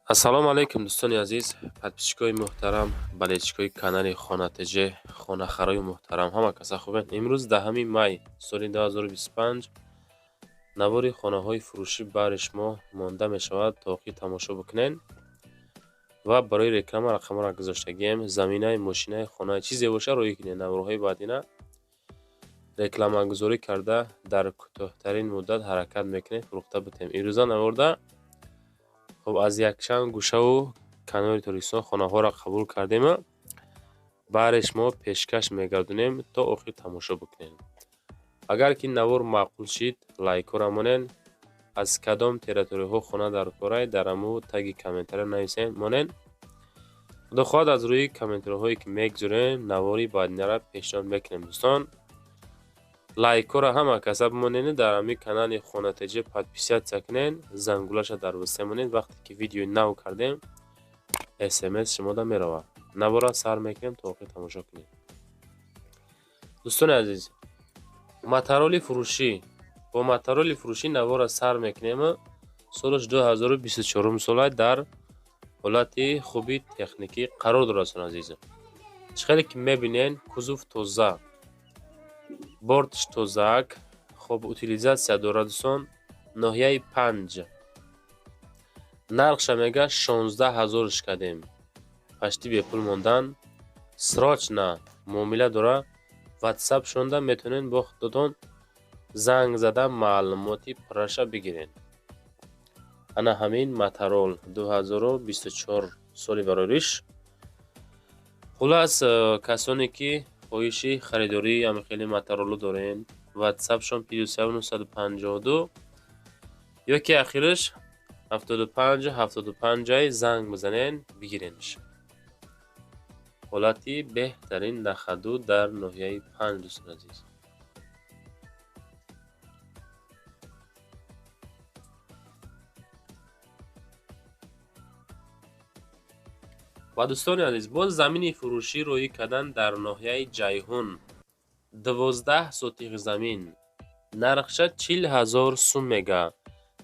Ассалому алайкум, дӯстони азиз, подписчикои муҳтарам, болельщикои канали Хона ТЖ, хонахарои муҳтарам, ҳама каса хубен? Имрӯз 10 май соли 2025 навори хонаҳои фурӯшӣ баҳри шумо монда мешавад, то охир тамошо бикунед ва барои реклама рақамҳоро гузоштагием. Заминаи мошинаи хона чизе боша, роҳӣ кунед. Наворҳои баъдина рекламагузорӣ карда, дар кӯтоҳтарин муддат ҳаракат мекунем фурӯхта битем. Имрӯза наворда хоб аз якчанд гӯшаву канори Тоҷикистон хонаҳоро қабул кардем, баҳри шумо пешкаш мегардонем, то охир тамошо бикунед. Агар ки навор маъқул шид, лайкҳоро монед. Аз кадом территорияҳо хона дар корай, дар ҳаму таги комментария нависед, монед. Худо хоҳад, аз рӯи комментариҳое ки мегузорем, навори баъдинаро пешниҳод мекунем. Дӯстон, лайкҳоро ҳама каса бимонед, дар ҳамин канали Хона ТЖ подписаться кунед, зангулаша дар васте монед. Вақте ки видеои нав кардем, смс шумода меравад. Наворро сар мекунем, то охир тамошо кунед. Дӯстони азиз, Матороли фурӯшӣ, бо Матороли фурӯшӣ наворро сар мекунем. Солаш 2024 сола, дар ҳолати хуби техникӣ қарор дорад. Дӯстони азиз, чӣ хеле ки мебинед, кузов тоза, бортш тозаак, хоб утилизация дорад. Дӯстон, ноҳияи Панҷ, нархша мега 16 000 кардем, почти бепул мондан, срочно муомила дора. Ватсап шонда метавонед бо худатон занг зада, маълумоти пурраша бигиред. Ана ҳамин Матарол, 2024 соли барориш. Хулас, касоне ки хоҳиши харидории ҳамин хели Матароло дорен, ватсапшон +952 ёки ахираш 75 75 занг бизанен, бигиренш. Ҳолати беҳтарин на ходу дар ноҳияи Панҷ, дӯстони азиз. Ва дӯстони азиз, боз замини фурӯшӣ роҳӣ кардан дар ноҳияи Ҷайҳун, 12 сотих замин, нархша 40 000 сум мега.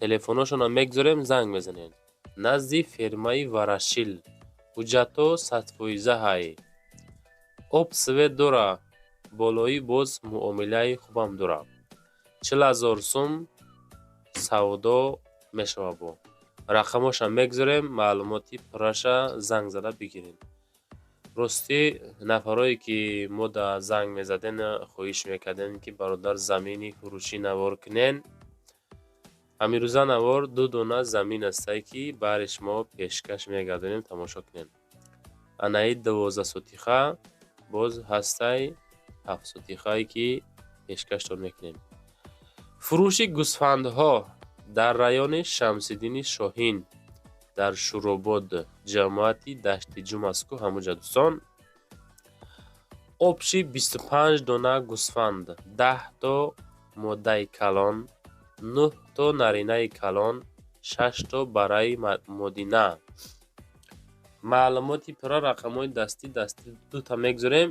Телефонҳошонро мегузорем, занг мезанед. Назди фермаи Варашил, ҳуҷҷатҳо 100% ҳай, об, свет дора, болоӣ боз муомилаи хубам дора. 40 000 сум савдо мешавад. Бо рақамҳошам мегузорем, маълумоти пурраша занг зада бигиред. Ростӣ, нафарое ки мо да занг мезадем, хоҳиш мекардем, ки бародар, замини фурӯшӣ навор кунен, ҳамирӯза навор ду дона замин астае, ки баҳри шумо пешкаш мегардонем, тамошо кунед. Анаи 12 сотиха, боз ҳастай 7 сотихае, ки пешкаштон мекунем. Фурӯши гӯсфандҳо дар райони Шамсиддини Шоҳин, дар Шӯробод, ҷамоати Даштиҷум астку ҳамуҷа. Дӯстон, общий 25 дона гӯсфанд, 10 то модаи калон, нӯҳ то наринаи калон, шаш то бараи модина. Маълумоти пурра рақамҳои дастӣ дута мегузорем,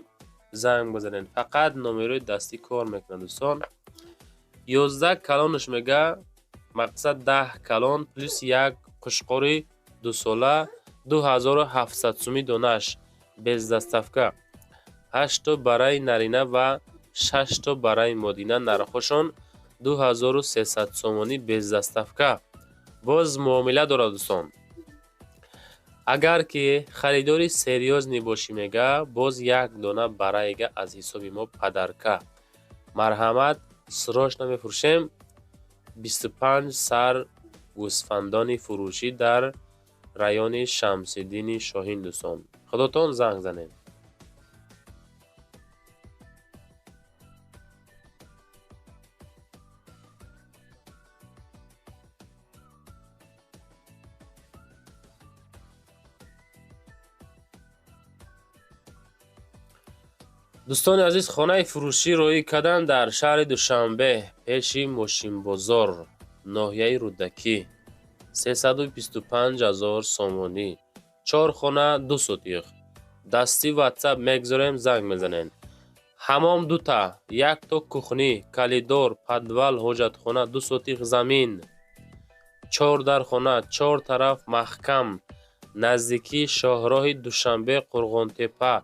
занг бизанед. Фақат номерои дастӣ кор мекунад. Дӯстон, 11 калонаш мега, мақсад 10 калон плюс як қушқори дусола, 2700 сумӣ донаш, без доставка. Ҳашто бараи нарина ва шашто бараи модина, нархҳошон 2300 сомонӣ, без доставка, боз муомила дорад. Дӯстон, агар ки харидори серьёзный бошӣ, мега, боз як дона бараега аз ҳисоби мо подарка. Марҳамат, срочно мефурӯшем. 25 сар гӯсфандони фурӯшӣ дар райони Шамсиддини Шоҳин. Дӯстон, худотон занг занед. Дӯстони азиз, хонаи фурӯшӣ роҳӣ кардан дар шаҳри Душанбе, пеши мошинбозор, ноҳияи Рӯдакӣ, 325 000 сомонӣ, чор хона, 2 сотих. Дастӣ ватсап мегузорем, занг мезанед. Ҳамом дута, якто кухня, коридор, подвал, ҳоҷатхона, 2 сотих замин, чор дар хона, чор тараф маҳкам. Наздикии шоҳроҳи Душанбе Қурғонтеппа,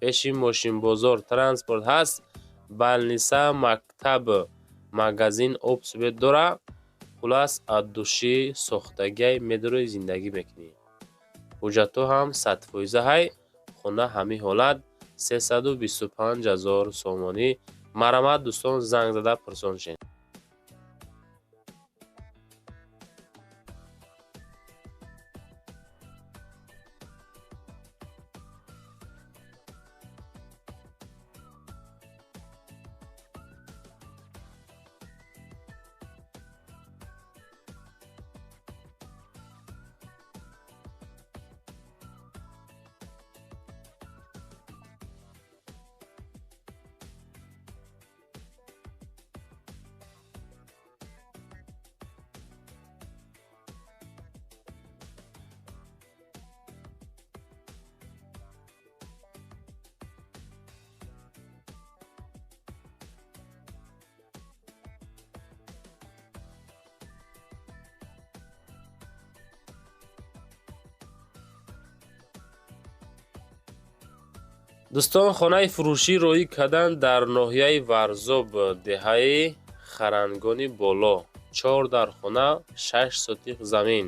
пеши мошинбозор транспорт ҳаст, больница, мактаб, магазин, об, свет дора. Хулас, от души сохтагиай, медорӣ, зиндагӣ мекунӣ. Ҳуҷҷатҳо ҳам 100% ҳай. Хона ҳамин ҳолат 325 000 сомонӣ. Марҳамат, дӯстон, занг зада пурсон шед. Дӯстон, хонаи фурӯшӣ роҳӣ кардан дар ноҳияи Варзоб, деҳаи Харангони Боло. Чор дар хона, 6 сотих замин,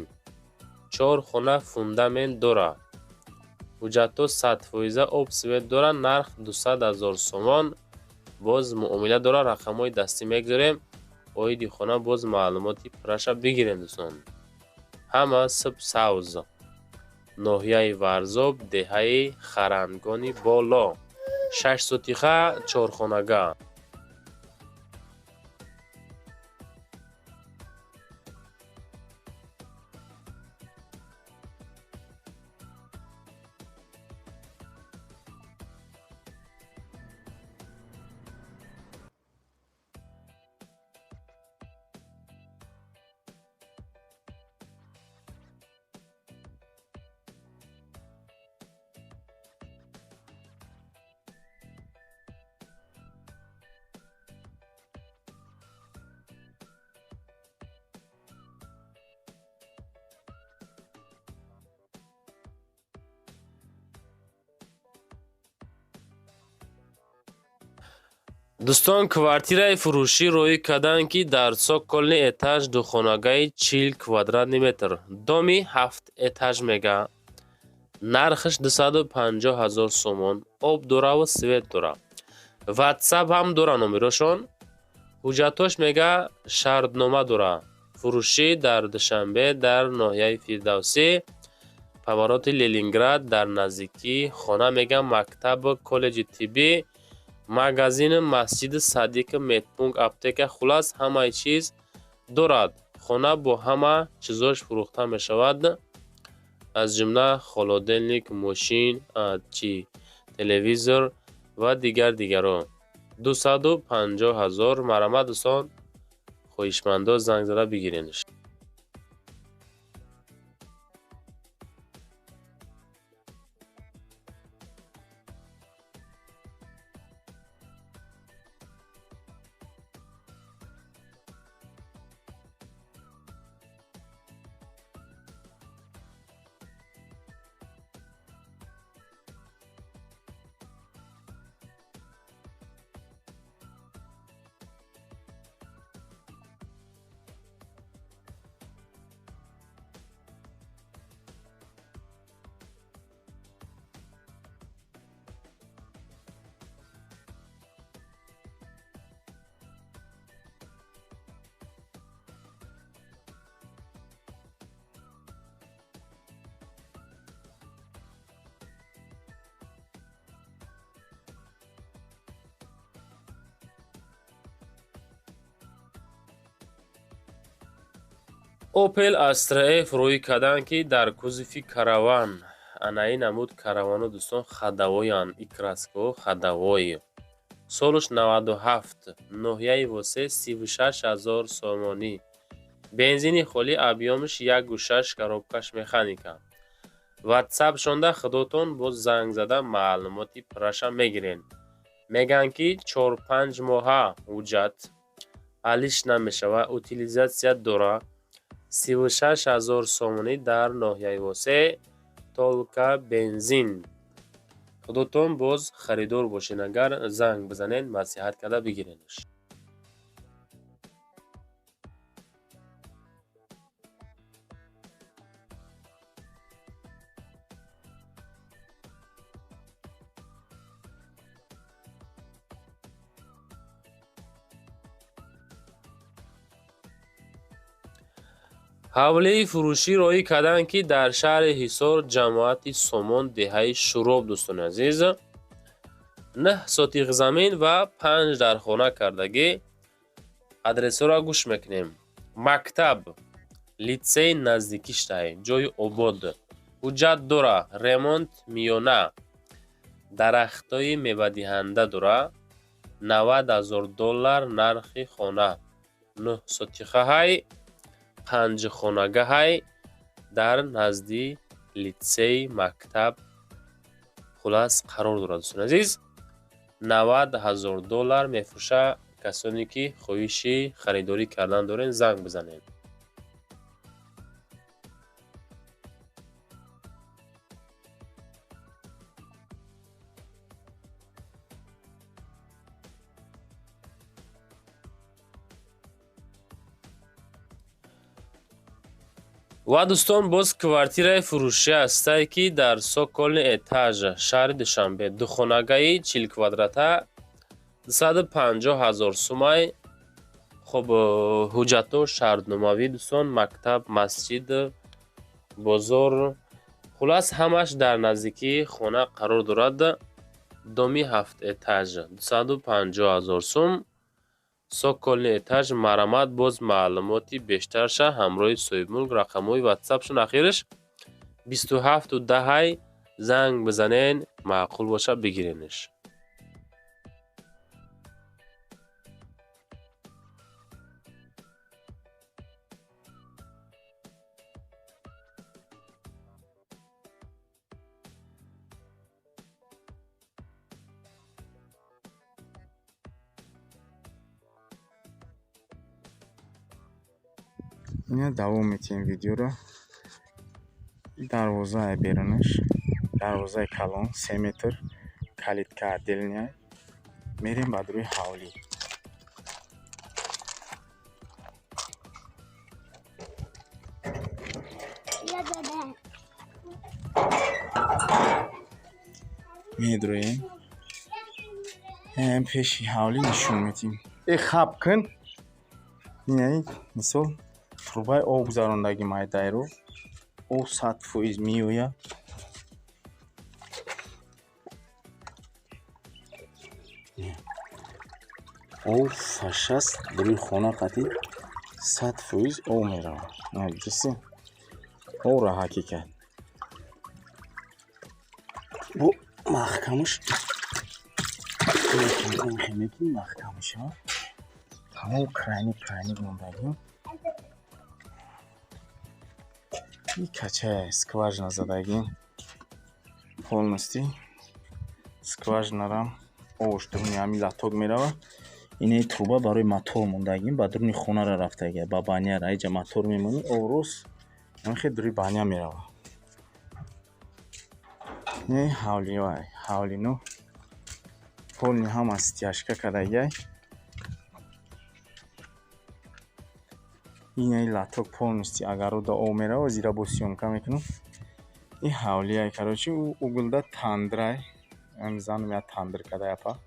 чор хона фундамент дорад. Ҳуҷҷатҳо 100%, об, свет дорад. Нарх 200 000 сомон, боз муомила дорад. Рақамҳои дастӣ мегузорем, оиди хона боз маълумоти пурраша бигирем, дӯстон. Ҳама сиб савз. Ноҳияи Варзоб, деҳаи Харангони Боло, 6 сотиха, чорхонага. Дӯстон, квартираи фурӯшӣ роҳӣ карданд, ки дар цокольный этаж, духонагаи 40 квадратный метр, доми ҳафт этаж мега. Нархаш 250 000 сомон. Об дораву свет дора, Ватсап ҳам дора номерошон. Ҳуҷҷатҳош мега шартнома дора. Фурӯшӣ дар Душанбе, дар ноҳияи Фирдавсӣ, повороти Ленинград, дар наздикии хона мега мактаб, коллеҷи тиббӣ, магазини, масҷиди, садик, медпункт, аптека, хулас, ҳамаи чиз дорад. Хона бо ҳама чизош фурӯхта мешавад, аз ҷумла холодильник, мошин, чи телевизор ва дигар дигаро. 250 000. Марҳамат, дӯстон, хоҳишмандо занг зада бигиренш. Opel Astra F рӯй карданд, ки дар кузови караван. Анаи намуд каравану, дӯстон, ходовойанд, и краскаҳо ходовой. Солаш 97, ноҳияи Восе, 36 000 сомонӣ. Бензини холӣ, объёмаш 1,6, коробкаш механика. Ватсапшонда худотон боз занг зада маълумоти пурраша мегирен. Мегӯянд, ки 4-5 моҳа ҳуҷҷат алиш намешавад, утилизация дора. 36 000 сомонӣ дар ноҳияи Восе. Только бензин. Худотон боз харидор бошед, агар занг бизанед, маслиҳат карда бигиренаш. Ҳавлии фурӯшӣ роҳӣ карданд, ки дар шаҳри Ҳисор, ҷамоати Сомон, деҳаи Шуроб, дӯстони азиз, 9 сотиқ замин ва 5 дархона кардагӣ. Адресҳоро гӯш мекунем. Мактаб, литсей наздикиштай, ҷои обод, ҳуҷҷат дора, ремонт миёна, дарахтҳои мевадиҳанда дора, $90,000 нархи хона, 9 сотиқаҳай, 5 хонагаҳай, дар назди литсей, мактаб хулас қарор дорад, дӯстони азиз. $90,000 мефурӯша. Касоне ки хоҳиши харидорӣ кардан дорен, занг бизанед. Ва дӯстон, боз квартираи фурӯшӣ ҳастае, ки дар Соколни этаж, шаҳри Душанбе, духонагаи 40 квадрата, 250 000 сумай. Хуб, ҳуҷҷатҳо шартномавӣ, дӯстон, мактаб, масҷид, бозор, хулас ҳамаш дар наздикии хона қарор дорад. Доми 7 этаж, 250 000 сум, Соколни этаж. Марамат, боз маълумоти бештарша ҳамроҳи соҳибмулк, рақамҳои ватсапшон ахираш 27 10, занг бизанен, маъқул боша, бигиренаш. Ина давом метиҳем видеоро. Дарвозаи берунаш, дарвозаи калон, 3 метр, калитка отдельная. Мерем ба рӯи ҳавлӣ. Медроем. Пеши ҳавлӣ нишон метиҳем. Э, хаб кун. Инаи мисол трубаи об гузарондаги майдайро, об 100% меояд. Об фашаст рӯи хона қатӣ 100% об меравад. Диси обра ҳақиқат бо маҳкамаш мекунӣ, маҳкам мешавад. Тамом крайник, крайник мондагӣ. И качая скважина задагӣ, полностью скважинарам обш дуруни ҳами латок меравад. Инаи труба барои мотор мондагӣ, ба дуруни хонара рафтага, ба баняра. Иҷа мотор мемонӣ, об рост ҳамихе дури баня меравад. Не ҳавливай, ҳавлино полни ҳама стяжка кардагиай. Инаи латок полностью агарода об меравад, зира бо съёмка мекунам. И ҳавлиай, короче, углда тандрай. Занам я тандр кадай апа.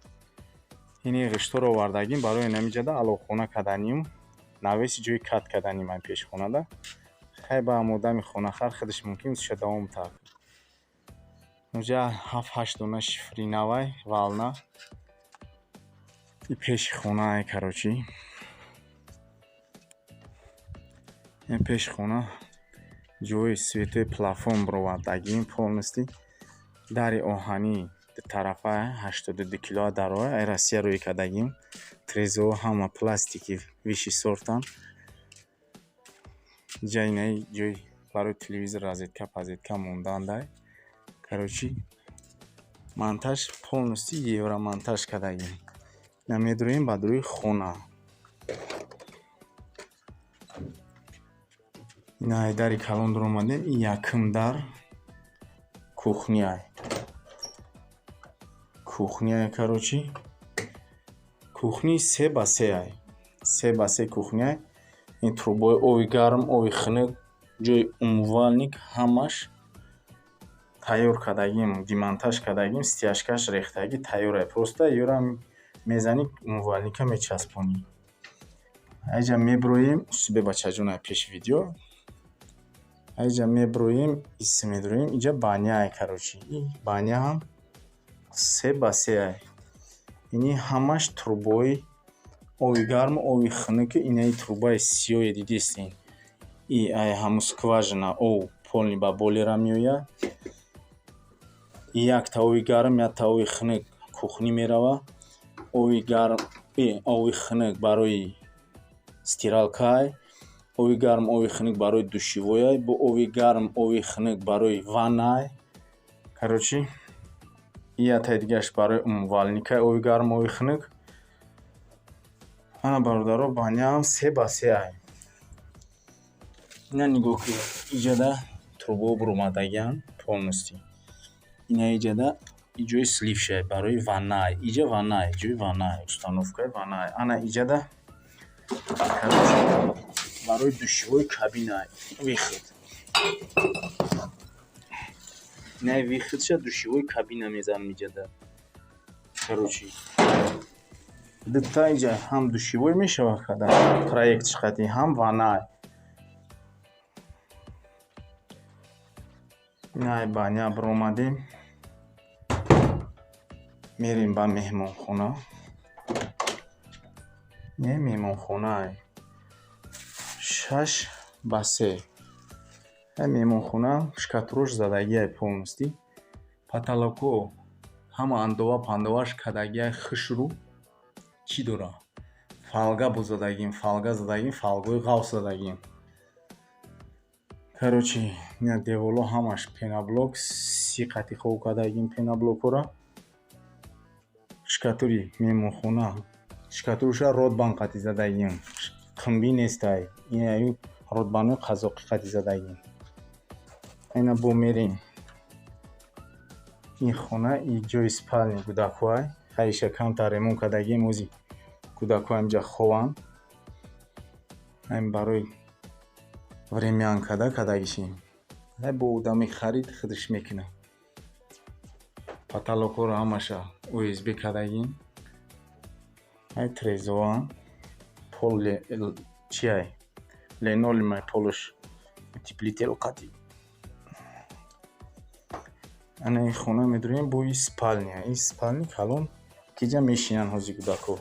Ини ғишторо овардагим барои намиҷада алоқхона каданим, навеси ҷои кат каданим ай пешхонада. Хай ба одами хонахар худаш мумкин ша давом тар. Унҷа 7-8 дона шифри навай вална. И пеши хонаай, короче. Ин пеши хона ҷои светои плафон бировардагим полностью. Дари оҳанӣ дутарафа 82 килоа дароа, ай Россия рӯй кардагим. Трезо ҳама пластики высший сортан. Ҷа инаи ҷои барои телевизор, розетка пазетка мондаандай. Короче, монтаж полностью евромонтаж кардагим. Ина медроем ба рӯи хона. Ина ай дари калон дуромадем, ин якум дар. Кухняй. Кухняй, короче. Кухни 3 ба 3 ай. 3 ба 3 кухняй. Ин трубои оби гарм, оби хунук, ҷои умывальник ҳамаш тайёр кардагим, демонтаж кардагим, стяжкаш рехтагӣ, тайёрай. Просто ёра мезанӣ, умывальника мечаспонӣ. Аиҷа меброем, бе бачаҷонай пеши видео. Аиҷа меброем, ис медроем, иҷа баняй, короче. И баня ҳам 3 ба 3 ай. Ини ҳамаш трубои оби гарму оби хунуки, инаи трубаи сиёҳе дидистин. И ай ҳамун скважина об полный ба бойлера меояд. Якта оби гарм, якта оби хунук кухнӣ мерава. Оби гарм, оби хунук барои стиралкаай. Оби гарм, оби хунук барои душевойай. Бо оби гарм, оби хунук барои ваннай. Короче, ятаи дигараш барои умывальникай, оби гарм, оби хунук. Ана, бародаро, баняам 3 ба 3 ай. Ина нигоҳ кунед, иҷада трубаҳо буромадагианд полностью. Ина иҷада ҷои слив шай барои ваннай. Иҷа ваннай, ҷои ваннай, установкаи ваннай. Ана иҷада, короче, барои душевой кабинай выход. Инаи выходша душевой кабина мезанам иҷада. Короче, дута иҷа ҳам душевой мешавад када проект чиқати, ҳам ваннай. Инай баня биромадем. Мерем ба меҳмонхона. Ин меҳмонхонаай. 6 ба 3. Ай меҳмонхона шкатурош задагиай полностью. Потолокҳо ҳама андова пандоваш кардагиай хушрӯ. Чӣ дора? Фолга боз задагим, фолга задагим, фолгаи ғафс задагим. Короче, ина деволҳо ҳамаш пеноблок, си қати хоб кардагим пеноблокҳоро. Шкатури меҳмонхона, шкатуруша ротбан қати задагим. Қимбӣ нестай. Инаю ротбанои қазоқӣ қати задагим. Ина бо мерем. Ин хона и ҷои спальни кӯдакҳоай. Хайша камтар ремонт кардагим, ози кӯдакҳо ҳаминҷа хобанд. Ҳамин барои времян када кардагишем. Бо одами харид худаш мекунад. Потолокҳоро ҳамаша ОСБ кардагим. Ай трезоан. Пол чиай? Линолеумай полш утеплитель қати. Ана ин хона медроем, бо и спальня. Ин спальни калон, ки иҷа мешинанд ҳози кӯдакҳо.